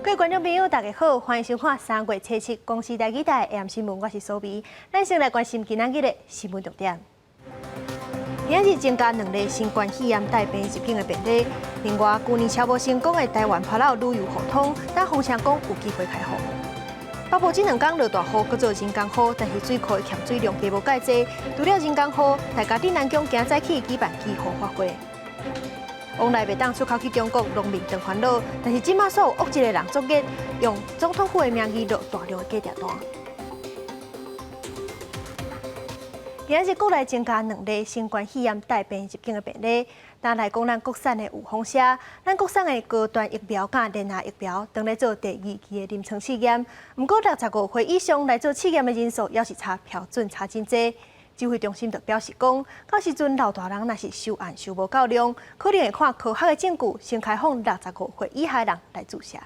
各位觀眾朋友，大家好，歡迎收看3月初7公視台語台 AM 新聞，我是蘇美。咱先來關心今仔日的新聞重點。今日增加兩例新冠肺炎帶病入境的病例。另外，舊年超無成功的台灣帛琉旅遊互通，但風聲講有機會開放。北部這兩工落大雨，閣做人工雨，但是水庫的欠水量加無蓋濟。除了人工雨，大家鎮南宮今早起舉辦祈雨法會。往來袂當出口去中國，農民當煩惱，但是這馬煞有惡一个人作業，用總統府的名義落大量的假訂單。今日國內增加兩例新冠肺炎帶病入境的病例，但來講咱國產的有風險，咱國產的高端疫苗佮聯亞疫苗，當咧做第二期的臨床試驗，毋過65歲以上來做試驗的人數，猶是差標準差真濟。指揮中心就表示講，到時陣老大人若是收案收無夠量，可能會看科學的證據，先開放65歲以下的人來注射。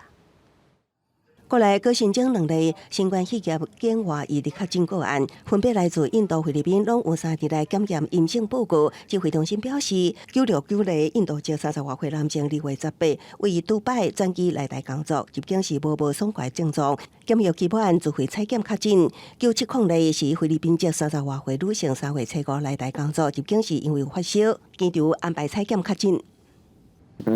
國內閣新增兩例新冠肺炎境外移入確診個案，分別來自印度、菲律賓，攏有3日內檢驗陰性報告。指揮中心表示，969例印度籍30外歲男性，2月18位杜拜轉機來台工作，入境時無無爽快症狀，檢疫期滿自費採檢確診。970例是菲律賓籍30外歲女性，3月初5來台工作，入境時因為有發燒，機場安排採檢確診。按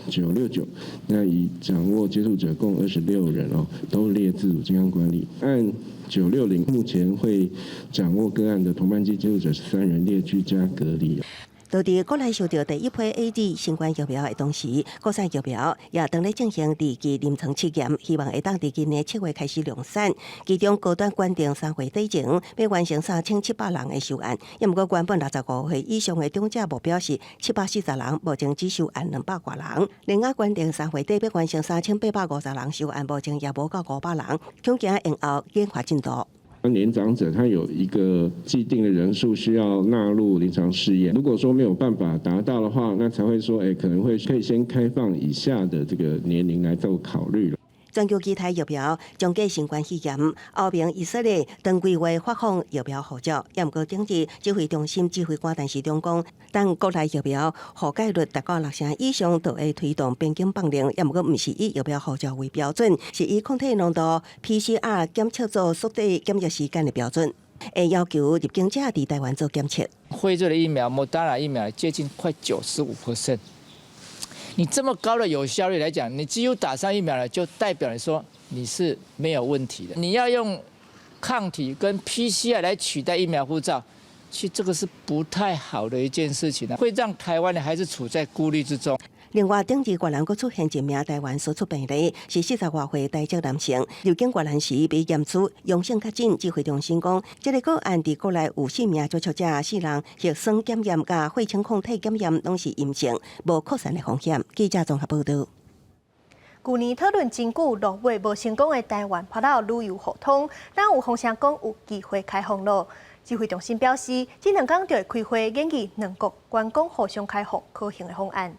969，那已掌握接觸者共26人哦，都列自主健康管理。按960，目前會掌握個案的同班機接觸者13人，列居家隔離。就佇國內收到第一批 AZ 新冠疫苗的同時，國產疫苗也當咧進行二期臨床試驗，希望會當佇今年7月開始量產。其中高端原定3月底前欲完成3700人的收案，也毋過原本65歲以上的長者目標是740人，目前只收案200外人。另外，原定3月底欲完成3850人收案，目前也無到500人，恐驚延後研發進度。年長者他有一個既定的人數需要納入臨床試驗，如果說沒有辦法達到的話，那才會說，可能會可以先開放以下的這個年齡來做考慮了。全球其他疫苗終結新冠肺炎，歐盟、以色列當規劃發放疫苗護照，也毋過頂日指揮中心指揮官陳時中講，等國內疫苗覆蓋率達到6成以上，就會推動邊境放行。也毋過毋是以疫苗護照為標準，是以抗體濃度、PCR 檢測做縮短檢疫時間的標準，會要求入境者佇台灣做檢測。輝瑞的疫苗、莫德納疫苗接近快95%。你這麼高的有效率來講，你幾乎打上疫苗了，就代表你說你是沒有問題的。你要用抗體跟 PCR 來取代疫苗護照，其實這個是不太好的一件事情啊，會讓台灣人還是處在顧慮之中。另外，頂日越南閣出現一名台灣輸出病例，是40外歲台籍男性，入境越南時被驗出陽性確診。指揮中心講，這个個案佇國內有四名接觸者，四人核酸檢驗佮血清抗體檢驗攏是陰性，無擴散的風險。記者綜合報導。舊年討論真久，落尾無成功的台灣帛琉旅遊互通，但有風聲講有機會開放囉。指揮中心表示，這兩工就會開會研議兩國觀光互相開放可行的方案。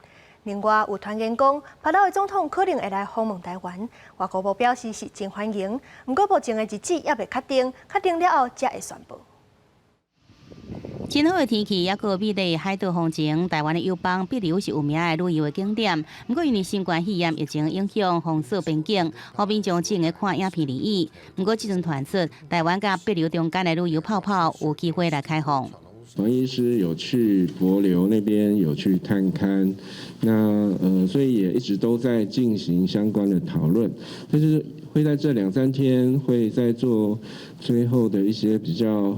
另外，有傳言講，帛琉的總統可能會來訪問台灣，外交部表示是真歡迎，毋過目前的日子猶未確定，確定了後才會宣布。真好的天氣，抑閣美麗海島風情，台灣的友邦帛琉是有名的旅遊的景點。毋過因為新冠肺炎疫情影響，封鎖邊境，予民眾只能看影片而已。毋過這陣傳出，台灣佮帛琉中間的旅遊泡泡有機會來開放。王醫師有去帛琉那邊有去探勘，那所以也一直都在進行相關的討論，但是會在這兩三天會再做最後的一些比較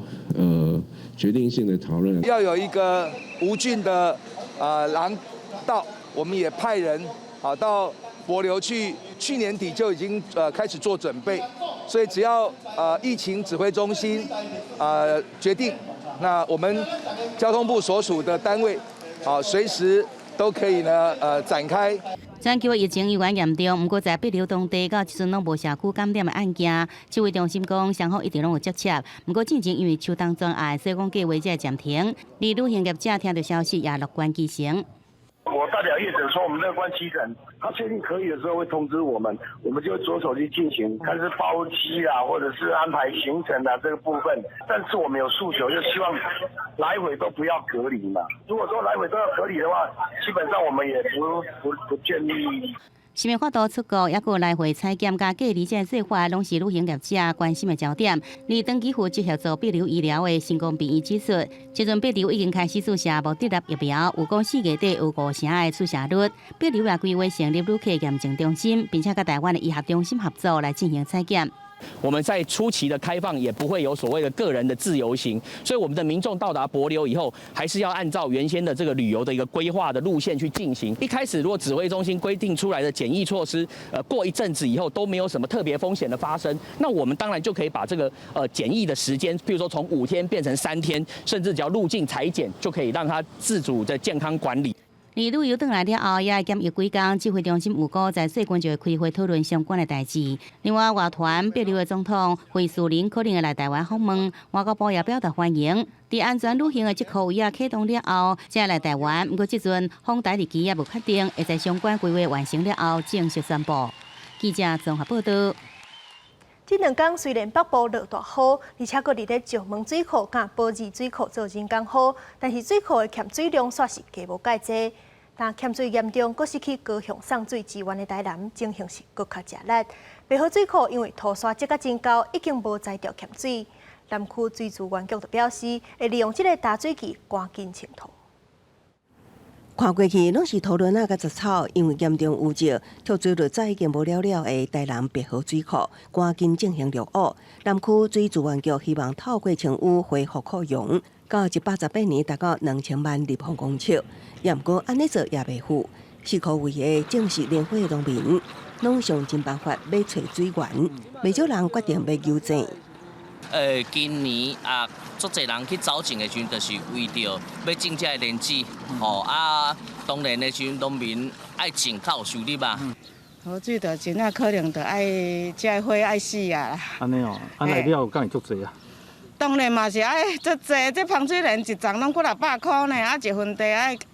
決定性的討論。要有一個無菌的廊道，我們也派人啊到帛琉去，去年底就已經開始做準備，所以只要疫情指揮中心決定。那我們交通部所屬的單位，啊，隨時都可以呢，展開。全球疫情依然嚴重，毋過在帛琉當地到這陣攏無社區感染的案件。指揮中心講，雙方一直攏有接觸，毋過進前因為秋冬專案，所以講計劃才會暫停。而旅行業者聽到消息也樂觀其成。我代表業者說，我們樂觀其成。他確定可以的時候會通知我們，我們就着手去進行，看是包機啊，或者是安排行程啊這個部分。但是我們有訴求，就希望來回都不要隔離嘛。如果說來回都要隔離的話，基本上我們也不建議。是毋法度出國，抑閣來回採檢佮隔離這個做法，攏是旅行業者關心的焦點。而長期負責協助帛琉醫療的成功病院指出，這陣帛琉已經開始注射莫德納疫苗，有講4月底有5成的注射率。帛琉也規劃成立旅客驗證中心，並且佮台灣的醫學中心合作來進行採檢。我們在初期的開放也不會有所謂的個人的自由行，所以我們的民眾到達帛琉以後，還是要按照原先的這個旅遊的一個規劃的路線去進行。一開始如果指揮中心規定出來的檢疫措施，過一陣子以後都沒有什麼特別風險的發生，那我們當然就可以把這個檢疫的時間，譬如說從5天變成3天，甚至只要入境採檢就可以讓他自主的健康管理。而旅遊轉來了後，也愛檢疫幾工，指揮中心有講在最近就會開會討論相關的代誌。另外，外傳帛琉的總統惠恕仁可能會來台灣訪問，外交部也表達歡迎。佇安全旅行的這箍位仔啟動了後，才來台灣。毋過這陣訪台日期也無確定，會在相關規劃完成了後正式宣布。記者綜合報道。這兩工雖然北部落大雨，而且閣佇咧石門水庫佮寶二水庫做人工雨，但是水庫的欠水量煞是加無蓋濟。但欠水嚴重，閣失去高雄送水資源的台南，情形是閣較食力。白河水庫因為塗沙積甲真厚，已經無才調欠水。南區水資源局就表示，會利用這個大水器趕緊清塗。看過去攏是塗崙仔佮雜草，因為嚴重污濁，蓄水率早已經無了了的台南白河水庫，趕緊進行濾污。南區水資源局希望透過清淤恢復庫容，到118年達到2000萬立方公尺。也毋過按呢做也袂赴，四箍圍的種植蓮花的農民，攏想盡辦法欲揣水源，袂少人決定欲求井。今年啊，足濟人去走種的時陣，就是為著欲種這个蓮子，吼啊，當然的時陣，農民愛種較有收入啊。河水就真正可能就愛這個火愛死啊。按呢哦，按呢了敢會足濟啊？當然嘛是愛足濟，這芳水蓮一叢攏幾若百箍呢，啊一分地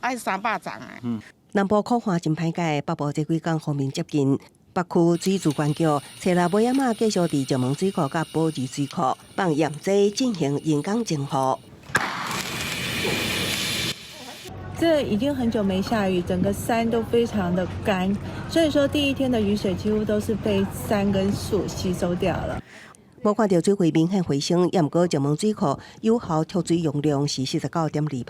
愛300叢的。南部苦旱真歹解，北部這幾工鋒面接近。北區水資源局初六尾仔仔繼續佇石門水庫佮寶二水庫放驗劑進行人工淨雨。這已經很久沒下雨，整個山都非常的乾，所以說第一天的雨水幾乎都是被山跟樹吸收掉了。無看著水位明顯回升，也毋過石門水庫有效蓄水容量是49.2%，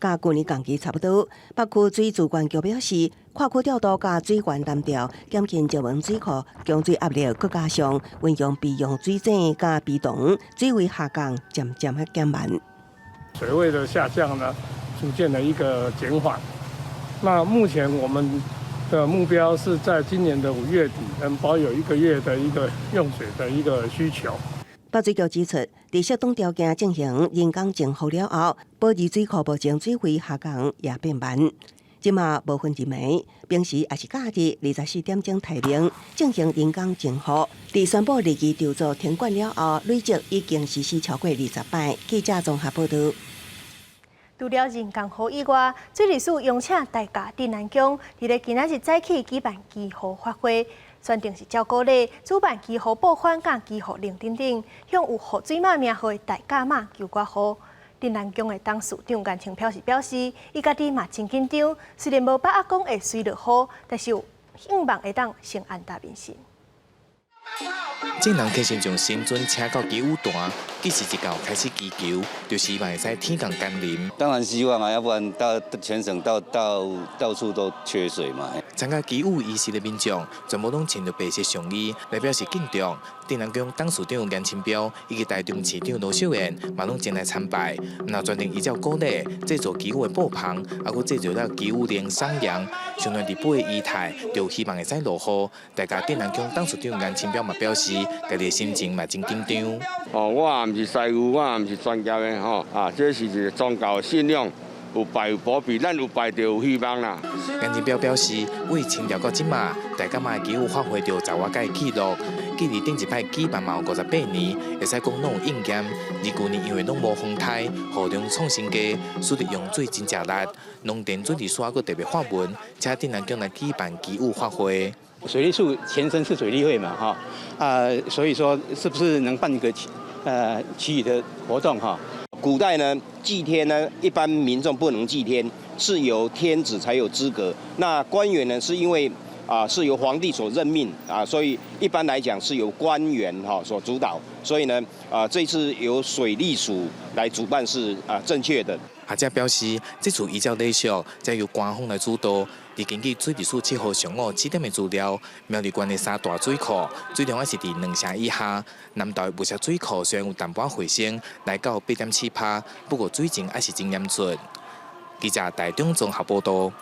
佮舊年同期差不多。北區水資源局表示，跨區調度佮水源單調，減輕石門水庫供水壓力，閣加上運用備用水井佮陂塘，水位下降漸漸仔減慢。水位的下降呢，逐漸的一個減緩。那目前我們的目標是在今年的5月底能保有一個月的一個用水的一個需求。北水局指出，佇適當條件進行人工淨雨了後，寶二水庫目前水位下降也變慢。這馬無分日暝，平時也是假日24點鐘待命進行人工淨雨。佇宣布日期調做停灌了後，累計已經實施超過20擺。記者綜合報道。除了人工雨以外，水利署邀請大甲鎮瀾宮，佇咧今仔日早起舉辦祈雨法會，選定是照古禮主辦祈雨布幡佮祈雨龍等等，向有雨水媽名號的大甲媽求掛雨。鎮瀾宮的董事長顏清標是表示，伊家己嘛真緊張，雖然無把握講會隨落雨，但是有向望會當先安達民心。眾人虔誠將神尊請到祈雨壇，計時一到開始祈求，就希望會使天降甘霖。當然希望啊，要不然到全省到到到處都缺水嘛。參加祈雨儀式的民眾，全部攏穿著白色上衣來表示敬重。鎮瀾宮董事長顏清標以及台中市長盧秀燕嘛攏前來參拜。若全程依照古禮製作祈雨的布篷，猶閣製作了祈雨龍送陽，上來日本的儀態，就希望會使落雨。大甲鎮瀾宮董事長顏清標嘛表示，家己的心情嘛真緊張。哦，我也毋是師傅，我也毋是專業的吼，啊，這是一個宗教的信仰，有拜有保庇，咱有拜就有希望啦。顏清標表示，為清朝到這馬，大甲媽祈雨發揮著十外屆紀錄，距離頂一擺舉辦嘛有58年，會使講攏有應驗。而舊年因為攏無風颱，雨量創新低，使得用水真食力。農田水利署閣特別發文，請鎮瀾宮來舉辦祈雨法會。水利署前身是水利會嘛，哈，啊，所以說是不是能辦一個祈雨的活動哈？古代呢，祭天呢，一般民眾不能祭天，是由天子才有資格。那官員呢，是因為啊是由皇帝所任命啊，所以一般來講是由官員哈所主導，所以呢啊這次由水利署來主辦是啊正確的。學者表示，這次依照禮俗，才由官方來主導。而根據水利署7號上午7點的資料，苗栗縣的三大水庫水量還是佇2成以下。南投的霧社水庫雖然有淡薄回升，來到8.7趴，不過水情還是真嚴峻。記者台中綜合報道。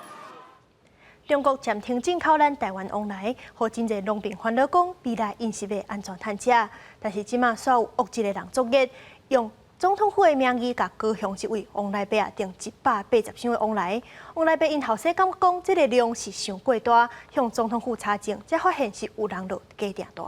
中國暫停進口咱台灣黃梨，予真濟農民煩惱講未來𪜶是欲按怎趁食。但是這馬煞有惡一个人作孽，用總統府的名義，共高雄一位王來伯仔訂180箱的黃梨。王來伯𪜶後生感覺講，這个量是傷過大，向總統府查證，才發現是有人落假訂單。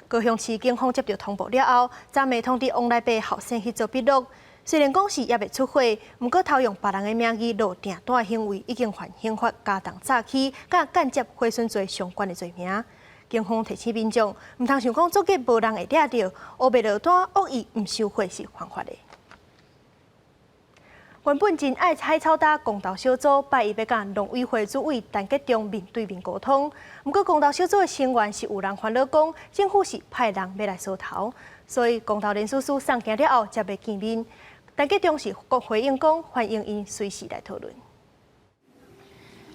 高雄市警方接到通報了後，昨暝通知王來伯後生去做筆錄。雖然講是猶未出貨，毋過偷用別人的名義落訂單的行為，已經犯刑法加重詐欺、佮間接毀損罪相關的罪名。警方提醒民眾，毋通想講作業無人會掠著，烏白落單惡意毋收貨是犯法的。原本真愛海草礁公投小組拜一欲佮農委會主委陳吉仲面對面溝通，毋過公投小組的成員是有人煩惱講，政府是派人欲來掃頭，所以公投連署書送件了後，才欲見面。陳吉仲是回應講，歡迎𪜶隨時來討論。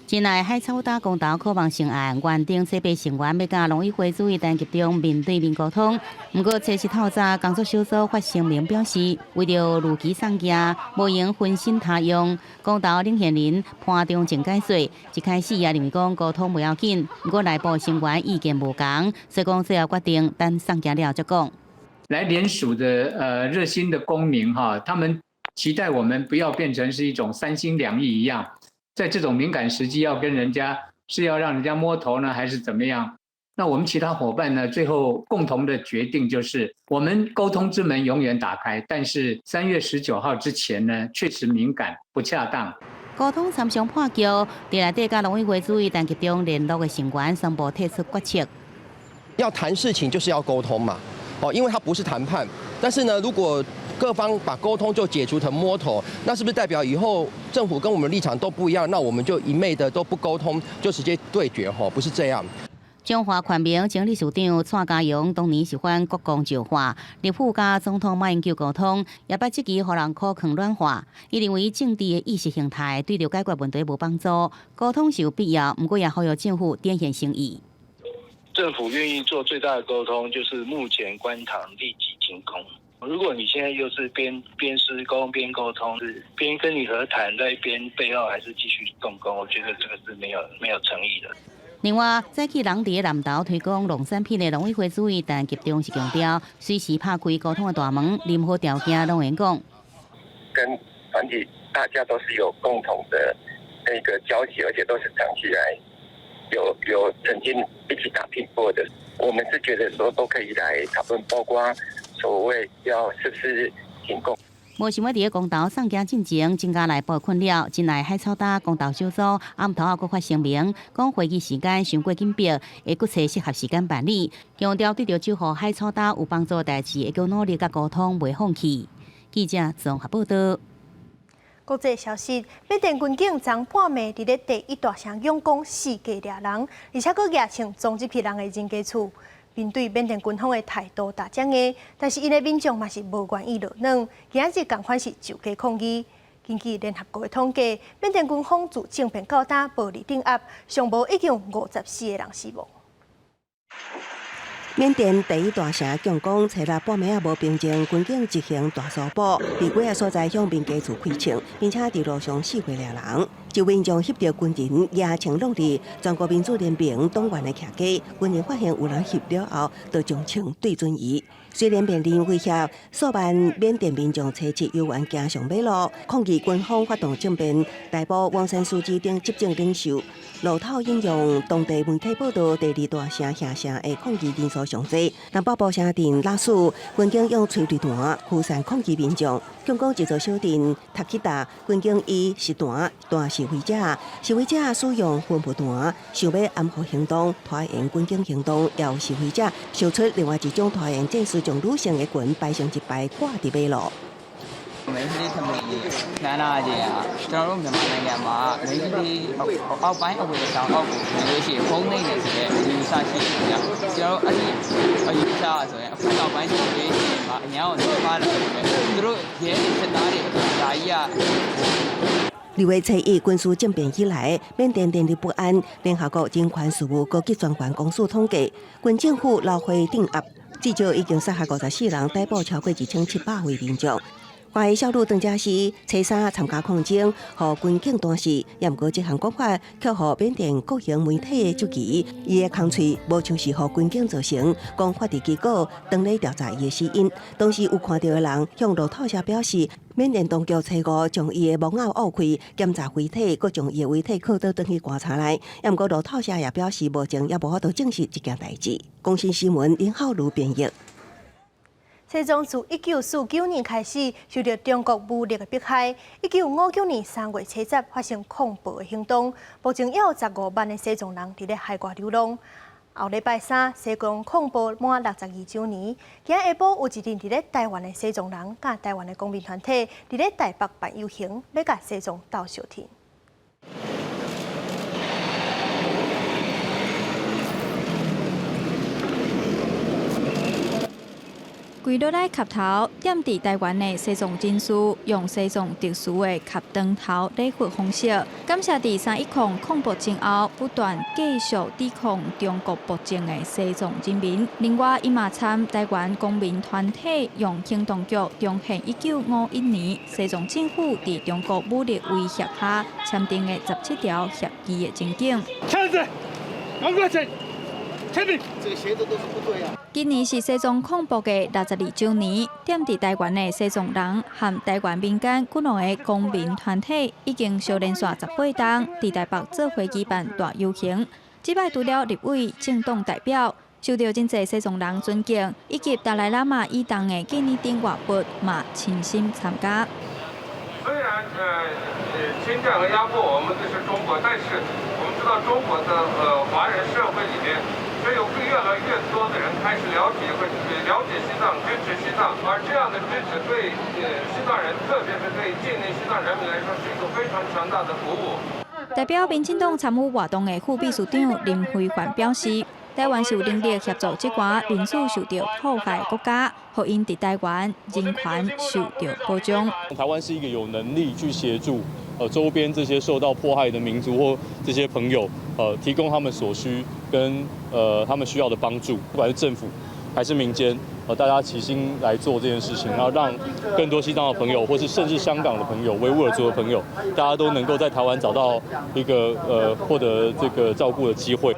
真愛海草礁公投可望成案，原定初八成員欲佮農委會主委陳吉仲面對面溝通。毋過初七透早工作小組發聲明表示，為著如期送件，無閒分心他用。公投領銜人潘忠政解說，一開始也認為講溝通無要緊，毋過內部成員意見無仝，所以講最後決定等送件了才講。來聯署的熱心的公民哈，他們期待我們不要變成是一種三心兩意一樣。在這種敏感時機，要跟人家是要讓人家摸頭呢，還是怎麼樣？那我們其他夥伴呢？最後共同的決定就是，我們溝通之門永遠打開，但是3月19號之前呢，確實敏感不恰當。溝通參詳破局，佇內底佮農委會主委陳吉仲聯絡的成員宣布退出決策。要談事情就是要溝通嘛，哦，因為它不是談判，但是呢，如果各方把溝通就解除成摸頭，那是不是代表以後政府跟我們立場都不一樣？那我們就一昧的都不溝通，就直接對決？吼，不是這樣。中華傳媒前理事長蔡家榮當年是反國共石化，立府佮總統馬英九溝通，也捌質疑予人苦囥軟化。伊認為政治的意識形態對著解決問題無幫助，溝通是有必要，毋過也呼籲政府展現誠意。政府願意做最大的溝通，就是目前觀塘立即停工。如果你現在又是邊邊施工邊溝通，是邊跟你和談，在邊背後還是繼續動工，我覺得這個是沒有誠意的。另外，早起人佇南投推廣農產品的農委會主委陳吉仲是強調，隨時拍開溝通的大門，任何條件攏會講。跟團體大家都是有共同的那個交集，而且都是長期來有曾經一起打拼過的。我們是覺得說都可以來討論，包括所謂要是不是停工。無想欲佇咧公投送件進前，增加內部困擾。真愛海草礁公投小組暗頭仔閣發聲明，講會議時間傷過緊迫，會閣揣適合時間辦理。強調對著守護海草礁有幫助的代誌，會閣努力佮溝通，袂放棄。記者綜合報道。國際消息：緬甸軍警昨半暝佇咧第一大城仰光四界掠人，而且閣舉槍衝入去人的人家厝。面對緬甸軍方的態度大強硬，但是𪜶的民眾嘛是無願意落軟，今仔日仝款是上街抗議。根據聯合國的統計，緬甸軍方自政變到今暴力鎮壓，上無已經有54個人死亡。緬甸第一大城仰光，初六半暝仔無平靜，軍警執行大搜捕，佇幾个所在向民家厝開槍，並且佇路上四圍掠人。一民眾翕著軍人舉槍挵佇全國民主聯盟黨員的徛家，軍人發現有人翕了後，就將槍對準伊。雖然面臨威脅，數萬緬甸民眾初七猶原行上馬路抗議軍方發動政變，逮捕翁山蘇姬等執政領袖。路透引用當地媒體報道，第二大城瓦城的抗議人數上濟。南北部城鎮臘戌，軍警用催淚彈驅散抗議民眾。仰光一座小鎮塔吉達，軍警以實彈彈示威者，示威者使用噴霧彈，想欲掩護行動，拖延軍警行動。也有示威者秀出另外一種拖延戰術，將女性的裙排成一排掛佇馬路。မိန်းကလေးထဘီခမ်းနားခြင်းအာကျွန်တော်တို့မြန်မာနိုင်ငံမှာမိန်းကလေးအောက်ပိုင်းအဝတ်ဆောင်အောက်ကိုဝင်လို့ရှိရင်ဖုံးနေတယ်ဆိုတော့အယူဆရှိတယ်ဗျကျွန်တော်တို့အဲ့ဒီအယူဆဆိုရင်အခုနောက်ပိုင်း generation မှာအများအောင်ပါလာတယ်သူတို့ရဲစစ်သားတွေအခုဒါကြီးက 二月初一軍事政變以來，緬甸電力不安。聯合國人權事務高級專員公署統計，軍政府撈火鎮壓，至少已經殺害54人，逮捕超過2700位民眾。華裔少女鄧家熙初三參加抗爭，予軍警彈死，也毋過這項講法卻予緬甸國營媒體的質疑，伊的空喙無像是予軍警造成，講法治機構當咧調查伊的死因。當時有看著的人向路透社表示，緬甸當局初五將伊的墓仔挖開，檢查遺體，閣將伊的遺體囥倒轉去棺材內。也毋過路透社也表示，目前猶無法度證實這件代誌。公視新聞林浩如編譯。西藏自1949年開始受著中國武力的迫害，1959年3月70發生抗暴的行動，目前猶有15萬的西藏人佇咧海外流浪。後禮拜三，西藏抗暴滿62週年，今下晡有一陣佇咧台灣的西藏人，佮台灣的公民團體佇咧台北辦遊行，欲共西藏鬥相挺。跪落來磕頭，踮佇台灣的西藏人士用西藏特殊的磕長頭禮佛方式，感謝佇310抗暴前後不斷繼續抵抗中國暴政的西藏人民。另外，伊嘛參台灣公民團體用行動劇重現1951年西藏政府佇中國武力威脅下簽訂的17條協議的情景。簽字，趕快簽，簽名。這個寫的都是不對啊。今年是西藏抗暴的62週年，踮佇台灣的西藏人和台灣民間幾兩個公民團體已經相連續18冬，佇台北做伙舉辦大遊行。這擺除了立委、政黨代表，受著真濟西藏人尊敬，以及達賴喇嘛以東的紀念頂活佛嘛親身參加。雖然侵佔和壓迫我們的是中國，但是我們知道中國的華人社會裡面，卻有越來越多的人開始了解和了解西藏，支持西藏，而這樣的支持對西藏人，特別是對境內西藏人民來說，是一個非常強大的鼓舞。代表民進黨參與活動的副秘書長林非凡表示，台灣是有能力協助這寡民主受著迫害國家，予𪜶佇台灣人權受著保障。台灣是一個有能力去協助周邊這些受到迫害的民族或這些朋友，提供他們所需跟他們需要的幫助，不管是政府還是民間，大家齊心來做這件事情，然後讓更多西藏的朋友，或是甚至香港的朋友、維吾爾族的朋友，大家都能夠在台灣找到一個獲得這個照顧的機會。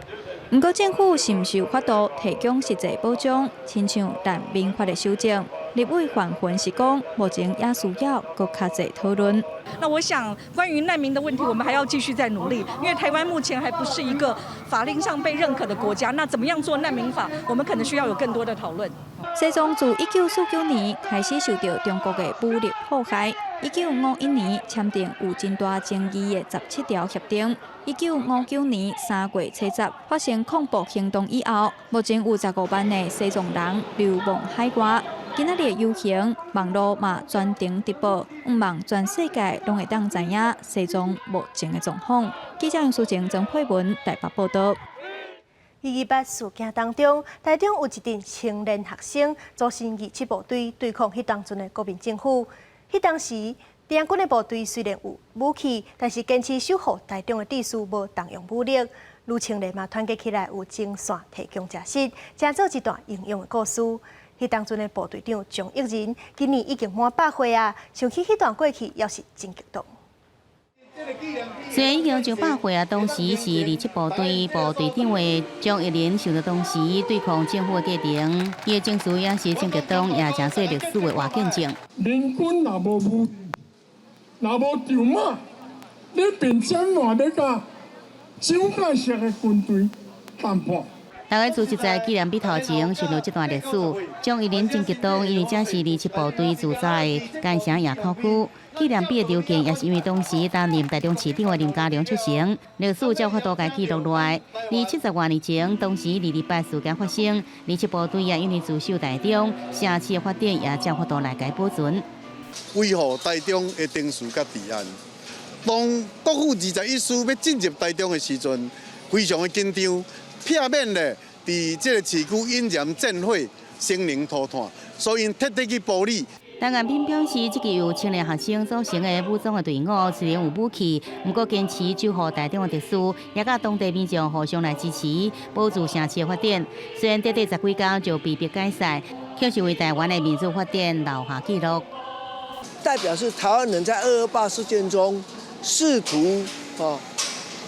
毋過政府是毋是有法度提供實際保障，親像難民法的修正？立委范雲是講，目前也需要閣較濟討論。那我想，關於難民的問題，我們還要繼續再努力，因為台灣目前還不是一個法令上被認可的國家。那怎麼樣做難民法，我們可能需要有更多的討論。西藏自1949年開始受著中國的武力迫害，1951年簽訂有真大爭議的十七條協定。1959年3月70發生抗暴行動以後，目前有15萬的西藏人流亡海外。今仔日的遊行，網路嘛全程直播，向望全世界攏會當知影西藏目前的狀況。記者楊淑靜、曾佩文台北報導。 228事件當中，台中有一陣青年學生組成義七部隊對抗彼當陣的國民政府。彼當時，中央軍的部隊雖然有武器，但是堅持守護台中的秩序，無動用武力。女青年嘛團結起來，有前線提供食食，成做一段英勇的故事。彼當陣的部隊長張益仁，今年已經滿100歲啊！想起彼段過去，猶是真激動。雖然已經上百歲啊，當時是二七部隊部隊長的張益仁，想著當時對抗政府的過程，伊的情緒也是真激動，也成做歷史的活見證。聯軍若無武，若無籌碼，你憑啥物欲佮蔣介石的軍隊談判？大家聚集在紀念碑頭前，想著這段歷史，張益仁真激動，因為這是二七部隊駐扎的干城埡口區。紀念碑的籌建，也是因為當時擔任台中市長的林佳龍出席，歷史才有法度共記錄落來。而70外年前，當時228事件發生，二七部隊也因為駐守台中，城市的發展也才有法度來共保存。維護臺中的秩序佮治安。當國父21師欲進入臺中的時陣，非常的緊張，避免咧佇這個市區引燃戰火、生靈塗炭，所以徹底去埔里。陳彥斌表示，這個由青年學生組成的武裝的隊伍，雖然有武器，毋過堅持守護台中的秩序，也佮當地民眾互相來支持，保住城市的發展。雖然短短十幾工就被迫解散，卻是為台灣的民主發展留下記錄。代表是台灣人在228事件中，試圖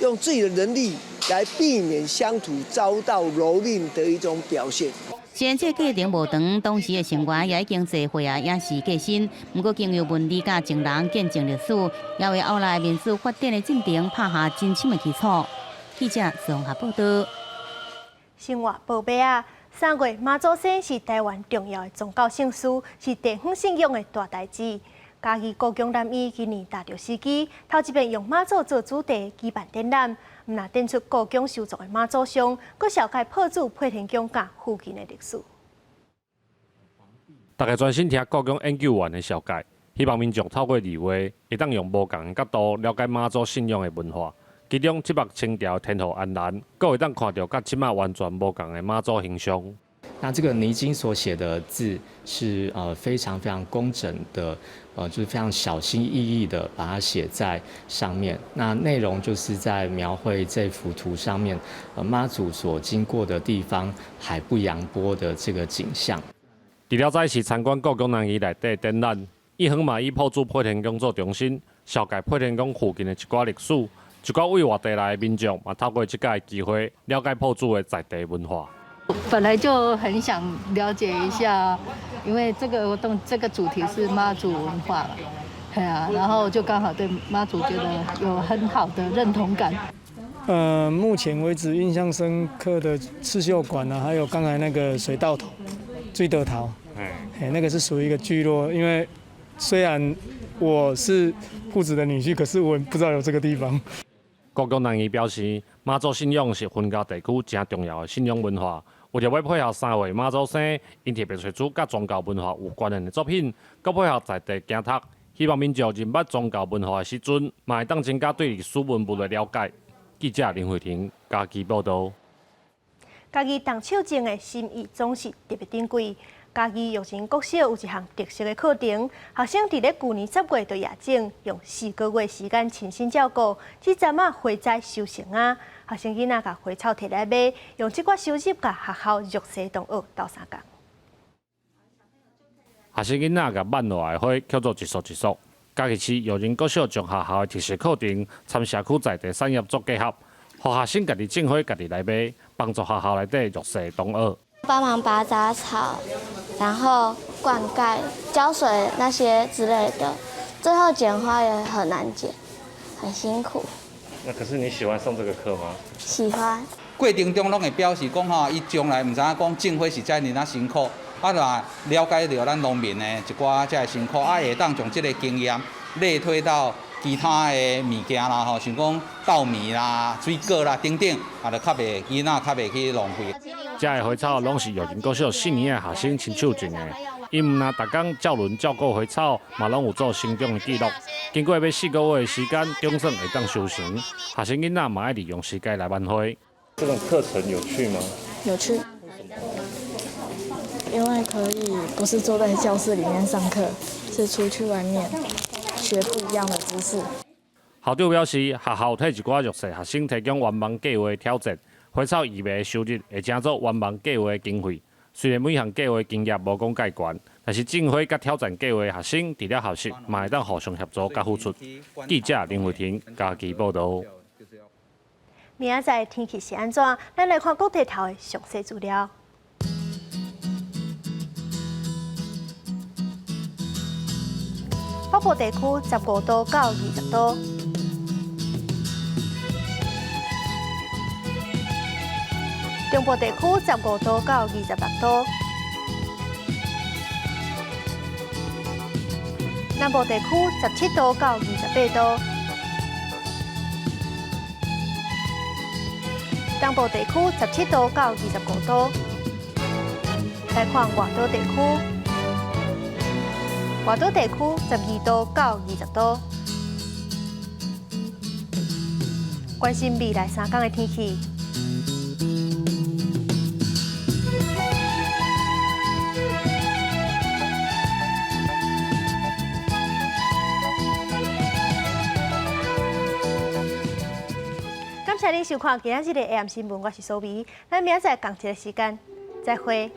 用自己的能力來避免鄉土遭到蹂躪的一種表現。雖然這過程無長，當時的成員也已經坐會啊，也是過身。毋過經由文字佮前人見證歷史，也為後來民主發展的進程拍下真深的基礎。記者綜合報道。生活報備啊，3月媽祖生是台灣重要的宗教盛事，是地方信仰的大代誌。嘉義故宮南院今年踏著時機，頭一遍用媽祖做主題舉辦展覽，毋但展出故宮收藏的媽祖像，閣紹介朴子配天宮佮附近的歷史。大家專心聽故宮研究員的紹介，希望民眾透過字畫，會當用無仝的角度了解媽祖信仰的文化。其中，這幅清朝天后安瀾，閣會當看著佮這馬完全無仝的媽祖形象。那這個泥金所寫的字是非常非常工整的，就是非常小心翼翼的把它寫在上面。那內容就是在描繪這幅圖上面，媽祖所經過的地方海不揚波的這個景象。除了早是參觀故宮南院內底展覽，一行嘛以朴子配天宮做中心，紹介配天宮附近的一寡歷史，一寡對外地來的民眾嘛透過這個機會了解朴子的在地文化。本來就很想了解一下，因為這個活動這個主題是媽祖文化嘛，對啊，然後就剛好對媽祖覺得有很好的認同感。目前為止印象深刻的刺繡館啊，還有剛才那個水道頭、水道頭，哎，那個是屬於一個聚落，因為雖然我是朴子的女婿，可是我不知道有這個地方。故宮南院表示，媽祖信仰是雲嘉地區誠重要的信仰文化。為著欲配合3月媽祖生，𪜶特別揣出佮宗教文化有關聯的作品，閣配合在地行讀，希望民眾認捌宗教文化的時陣，嘛會當增加對歷史文物的了解。記者林慧婷嘉義報導。嘉義動手種的心意總是特別珍貴。嘉義育仁國小有一項特色的課程，學生佇咧舊年10月就野種，用4個月時間親身照顧，這陣仔花栽收成啊！學生囡仔共花草提來賣，用這寡收入共學校弱勢同學鬥相共。學生囡仔共挽落來的花，叫做一束一束。嘉義市育仁國小將學校的特色課程參社區在地產業做結合，予學生家己種花，家己來賣，幫助學校內底弱勢同學。幫忙拔雜草，然後灌溉、澆水那些之類的，最後剪花也很難剪，很辛苦。那可是你喜歡上這個課嗎？喜歡。過程中攏會表示講吼，伊將來毋知影講種花實在爾仔辛苦，啊，若了解著咱農民的一寡這个辛苦，啊，會當將這個經驗類推到其他的物件啦，吼，像講稻米啦、水果啦等等，啊，就較袂囡仔較袂去浪費。這个花草攏是育仁國小四年的學生親手種的，𪜶毋但逐工照輪照顧花草，嘛攏有做成長的記錄。經過欲4個月的時間，總算會當收成。學生囡仔嘛愛利用時間來挽花。這種課程有趣嗎？有趣，因為可以不是坐在教室裡面上課，是出去外面學不一樣的知識。校長表示，學校替一寡弱勢學生提供圓夢計畫挑戰，花草義賣的收入會成做圓夢計畫的經費。雖然每項計畫經驗無講介懸，但是種花佮挑戰計畫學生除了學習，嘛會當互相協助佮付出。記者林慧婷嘉義報導。明仔載天氣是按怎？咱來看國際頭的詳細資料。北部地區15度到20度，中部地區15度到26度，南部地區17度到28度，東部地區17度到25度。來看外島地區。外島地區12度到20度。關心未來三工的天氣。感謝您收看今仔日的 AM 新聞，我是蘇美。咱明仔載仝一个時間，再會。